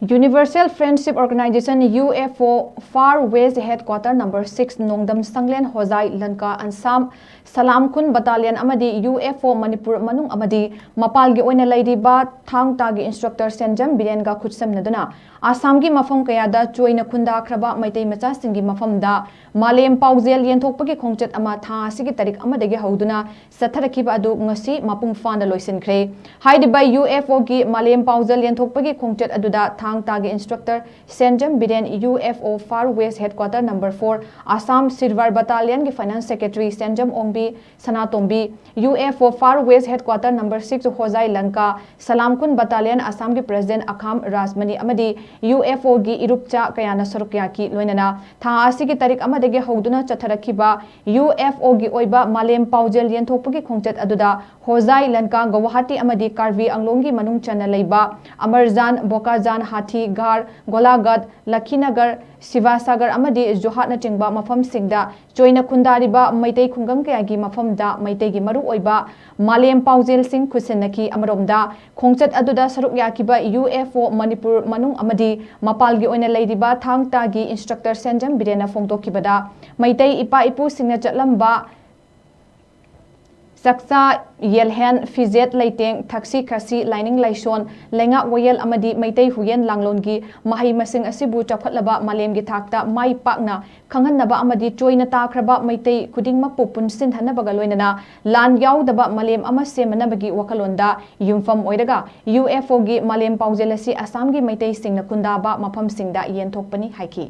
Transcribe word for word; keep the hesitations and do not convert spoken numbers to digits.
Universal Friendship Organization, U F O, Far West Headquarter number six, ꯅꯣꯡꯗꯝ ꯁꯪꯂꯦꯟ ꯍꯣꯖꯥꯏ ꯂꯟꯀꯥ ꯑꯟꯁꯥꯝ ꯁꯂꯥꯝ ꯈꯨꯟ ꯕꯇꯥꯂꯤꯌꯟ ꯑꯃꯗꯤ U F O Manipur ꯃꯅꯨꯡ ꯑꯃꯗꯤ ꯃꯄꯥꯟꯒꯤ ꯑꯣꯏꯅ ꯂꯩꯔꯤꯕ ꯊꯥꯡ ꯇꯥꯒꯤ instructor ꯁꯦꯟꯖꯝ ꯕꯤꯔꯦꯟꯒ ꯈꯨꯠꯁꯝꯅꯗꯨꯅ ꯑꯁꯥꯝꯒꯤ ꯃꯐꯝ ꯀꯌꯥꯗ ꯆꯣꯏꯅ ꯈꯨꯟꯗꯥꯈ꯭ꯔꯕ ꯃꯩꯇꯩ ꯃꯆꯥꯁꯤꯡꯒꯤ ꯃꯐꯝꯗ ꯃꯥꯂꯦꯝ ꯄꯥꯎꯖꯦꯜ ꯌꯦꯟꯊꯣꯛꯄꯒꯤ ꯈꯣꯡꯆꯠ ꯑꯃ ꯊꯥ ꯑꯁꯤꯒꯤ ꯇꯥꯔꯤꯛ ꯑꯃꯗꯒꯤ ꯍꯧꯗꯨꯅ ꯆꯠꯊꯔꯛꯈꯤꯕ ꯑꯗꯨ ꯉꯁꯤ ꯃꯄꯨꯡ ꯐꯥꯅ ꯂꯣꯏꯁꯤꯟꯈ꯭ꯔꯦ꯫ ꯍꯥꯏꯔꯤꯕ U F O ꯒꯤ ꯃꯥꯂꯦꯝ ꯄꯥꯎꯖꯦꯜ ꯌꯦꯟꯊꯣꯛꯄꯒꯤ ꯈꯣꯡꯆꯠ ꯑꯗꯨꯗ ꯊꯥꯡ ꯇꯥꯒꯤ instructor ꯁꯦꯟꯖꯝ Biren, U F O Far West Headquarter number four, Assam Silver Battalion ꯒꯤ Finance Secretary ꯁꯦꯟꯖꯝ ꯑꯣꯡꯕꯤ ꯁꯅꯥꯇꯣꯝꯕꯤ, U F O Far West Headquarter number six, ꯍꯣꯖꯥꯏ ꯂꯪꯀꯥ ꯁꯂꯥꯝ ꯈꯨꯟ Battalion, ꯑꯁꯥꯝꯒꯤ President ꯑꯈꯥꯝ ꯔꯥꯖꯃꯅꯤ ꯑꯃꯗꯤ U F O ꯒꯤ ꯏꯔꯨꯞꯆꯥ ꯀꯌꯥꯅ ꯁꯔꯨꯛ ꯌꯥꯈꯤ꯫ ꯂꯣꯏꯅꯅ ꯊꯥ ꯑꯁꯤꯒꯤ ꯇꯥꯔꯤꯛ ꯑꯃꯗꯒꯤ ꯍꯧꯗꯨꯅ ꯆꯠꯊꯔꯛꯈꯤꯕ U F O ꯒꯤ ꯑꯣꯏꯕ ꯃꯥꯂꯦꯝ ꯄꯥꯎꯖꯦꯜ ꯌꯦꯟꯊꯣꯛꯄꯒꯤ ꯈꯣꯡꯆꯠ ꯑꯗꯨꯗ ꯍꯣꯖꯥꯏ, ꯂꯟꯀꯥ, ꯒꯧꯍꯥꯇꯤ ꯑꯃꯗꯤ ꯀꯥꯔꯕꯤ ꯑꯪꯂꯣꯡꯒꯤ ꯃꯅꯨꯡ ꯆꯟꯅ ꯂꯩꯕ ꯑꯃꯔꯖꯥꯟ, ꯕꯣꯀꯥꯖꯥꯟ, ꯍꯥꯊꯤꯒꯥꯔ, ꯒꯣꯂꯥꯘꯥꯠ, ꯂꯈꯤꯅꯒꯔ, ꯁꯤꯕꯥꯁꯥꯒꯔ ꯑꯃꯗꯤ ꯖꯣꯔꯍꯥꯠꯅꯆꯤꯡꯕ ꯃꯐꯝꯁꯤꯡꯗ ꯆꯣꯏꯅ ꯈꯨꯟꯗꯥꯔꯤꯕ ꯃꯩꯇꯩ ꯈꯨꯡꯒꯪ ꯀꯌꯥꯒꯤ ꯃꯐꯝꯗ ꯃꯩꯇꯩꯒꯤ ꯃꯔꯨꯑꯣꯏꯕ ꯃꯥꯂꯦꯝ ꯄꯥꯎꯖꯦꯜꯁꯤꯡ ꯈꯨꯠꯁꯤꯟꯅꯈꯤ꯫ ꯑꯃꯔꯣꯝꯗ, ꯈꯣꯡꯆꯠ ꯑꯗꯨꯗ ꯁꯔꯨꯛ ꯌꯥꯈꯤꯕ U F O ꯃꯅꯤꯄꯨꯔ ꯃꯅꯨꯡ ꯑꯃꯗꯤ ꯃꯄꯥꯜꯒꯤ ꯑꯣꯏꯅ ꯂꯩꯔꯤꯕ ꯊꯥꯡ ꯇꯥꯒꯤ instructor ꯁꯦꯟꯖꯝ ꯕꯤꯔꯦꯟꯅ ꯐꯣꯡꯗꯣꯛꯈꯤꯕꯗ, ꯃꯩꯇꯩ ꯏꯄꯥ ꯏꯄꯨꯁꯤꯡꯅ ꯆꯠꯂꯝꯕ ꯆꯥꯛꯆꯥ ꯌꯦꯜꯍꯦꯟ, ꯐꯤꯖꯦꯠ ꯂꯩꯇꯦꯡ, ꯊꯛꯁꯤ ꯈꯥꯁꯤ, ꯂꯥꯏꯅꯤꯡ ꯂꯥꯏꯁꯣꯟ, ꯂꯩꯉꯥꯛ ꯋꯥꯌꯦꯜ ꯑꯃꯗꯤ ꯃꯩꯇꯩ ꯍꯨꯌꯦꯟ ꯂꯥꯡꯂꯣꯟꯒꯤ ꯃꯍꯩ ꯃꯁꯤꯡ ꯑꯁꯤꯕꯨ ꯆꯥꯎꯈꯠꯂꯕ ꯃꯥꯂꯦꯝꯒꯤ ꯊꯥꯛꯇ ꯃꯥꯏ ꯄꯥꯛꯅ ꯈꯪꯍꯟꯅꯕ ꯑꯃꯗꯤ ꯆꯣꯏꯅ ꯇꯥꯈ꯭ꯔꯕ ꯃꯩꯇꯩ ꯈꯨꯗꯤꯡꯃꯛꯄꯨ ꯄꯨꯟꯁꯤꯟꯍꯟꯅꯕꯒ ꯂꯣꯏꯅꯅ ꯂꯥꯟ ꯌꯥꯎꯗꯕ ꯃꯥꯂꯦꯝ ꯑꯃ ꯁꯦꯝꯅꯅꯕꯒꯤ ꯋꯥꯈꯜꯂꯣꯟꯗ ꯌꯨꯝꯐꯝ ꯑꯣꯏꯔꯒ U F O ꯒꯤ ꯃꯥꯂꯦꯝ ꯄꯥꯎꯖꯦꯜ ꯑꯁꯤ ꯑꯁꯥꯝꯒꯤ ꯃꯩꯇꯩꯁꯤꯡꯅ ꯈꯨꯟꯗꯥꯕ ꯃꯐꯝꯁꯤꯡꯗ ꯌꯦꯟꯊꯣꯛꯄꯅꯤ ꯍꯥꯏꯈꯤ꯫